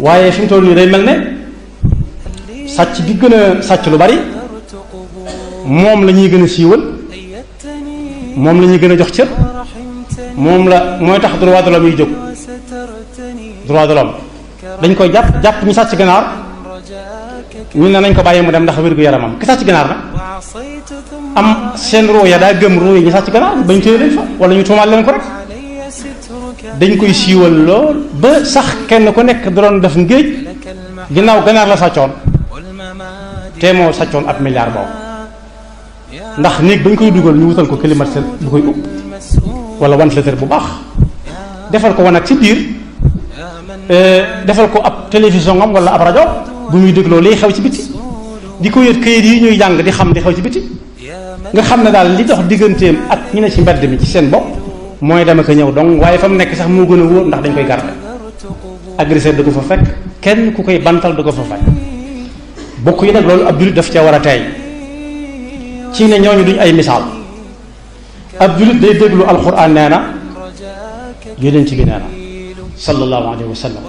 waaye fi mu toll nii day mel ne sàcc bi gën a sàcc lu bari moom la ñuy gën a siiwal moom la ñuy gën a jox cër moom la mooy tax droit de l'homme yi jóg droit de l'homme dañ koy jàpp ñu sàcc ganaar ñu ne nañ ko bàyyi mu dem ndax wér-gu-yaramam ki sàcc ganaar nag am seen ruu ya daa gëm ruu yi ñu sàcc ganaar bañ téye leen fa wala ñu tuumaal leen ko rek dañ koy siiwal lool ba sax kenn ku nekk da doon def ngéej ginnaaw ganaar la sàccoon te moo sàccoon ab milliard boobu ndax néeg bañ koy dugal ñu wutal ko climatiseur bu koy ub wala ventilateur bu baax defal ko wanag ci biir defal ko ab télévision am wala ab rajo bu ñuy dégloo liy xew ci biti di ko yët këyit yi ñuy jàng di xam di xew ci biti nga xam ne daal li dox digganteem ak ñu ne ci mbedd mi ci seen bopp mooy dama ko ñëw donc waaye fa mu nekk sax moo gën a wóor ndax dañ koy garder agresseur du ko fa fekk kenn ku koy bantal du ko fa fekk bokk yi nag loolu ab jullit daf ca war a teey ci ne ñooñu duñ ay misaal ab jullit day déglu alquran nee na yonent bi nee na sallallahu alayhi wa sallam